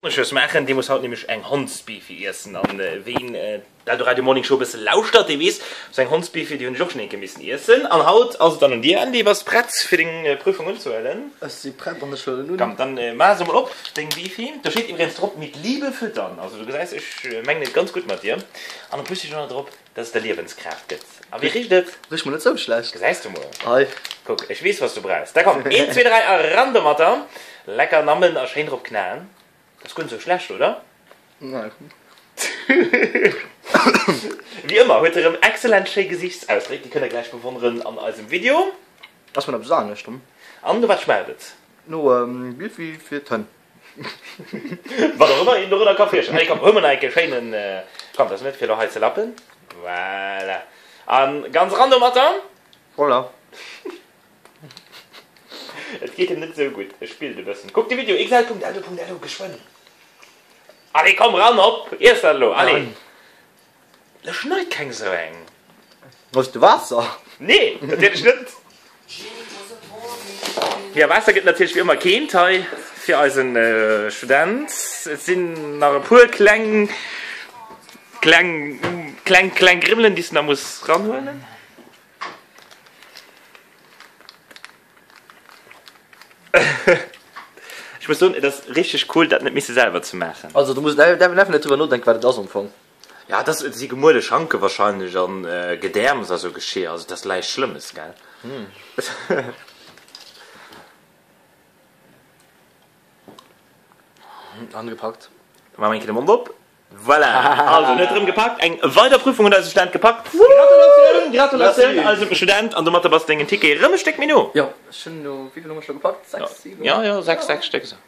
Besonnesches maachen, dee muss haut nämlech eng Hondsbeefi iessen. An ween d'Eldoradio Morning Show e bësse lauschtert, dee weess, sou eng Hondsbeefi, déi hunn ech och schonn eng Kéier missen iessen. An haut ass et dann un dir, Andy. Bass prett fir deng Prüfung unzehuelen? Ech si prett an ech huelen un. Komm, dann maach se emol op, deng Beefi. Do steet iwwregens drop, Mit Liebe füttern. Also du gesäis, ech mengen et ganz gutt mat dir. An en plus steet och nach drop, dass et der Liewenskraaft gëtt. A wéi richt et? Richt mer net sou schlecht. Gesäis du mol. Hei. Kuck, ech weess, wat s du brauchs. Da komm, een, zwee, dräi a ran domatter. Lecker nammen a schéin drop knaen. Dat ass guer net sou schlecht, oder? Nee. Wéi ëmmer huet e rëm excellent schéi Gesichtsausdréck, déi kënnt der gläich bewonneren an eisem Video. Ass mir eppes anescht. An no wat schmaacht et? No Bifi fir d'Hënn. Wat och ëmmer een dorënner ka virstellen. Allez komm, huel mer nach eng Kéier schéinen, komm, dat ass net fir elo hei ze lappen. Voilà. An ganz eran domatter. Voilà. Et geet him net esou gutt, e spillt e bëssen. Kuck de Video, xl.eldo.lu, geschwënn! Allez, komm ran, hopp, iess dat elo, allez! Lo schneit keng esou eng. Hues de Waasser? Nee, natierlech net. Jo, Waasser gëtt natierlech wéi ëmmer keent hei fir eisen Student. Et sinn nach e puer kleng, kleng, kleng, kleng Grimmelen, déi s de nach muss ranhuelen. Ech muss soen, et ass richteg cool, dat net misse selwer ze maachen. Also du muss einfach net driwwer nodenken, wat et ass am Fong. Ja, dat si gemuele Schanke wahrscheinlech an Gedäerms a sou Geschir, also dat ass näischt Schlëmmes, gell? Angepackt. Maache mer eng Kéier de Mond op. Voilà, also en huet erëm gepackt, eng weider Prüfung huet eise Student gepackt. Gratulatioun, Gratulatioun eisem Student an domatter bass dengen Ticket erëm e Stéck méi no. Jo, ech hunn elo, wéi vill hu mer scho gepackt? 6, 7? Jo, jo, 6, 6 Stéck esou.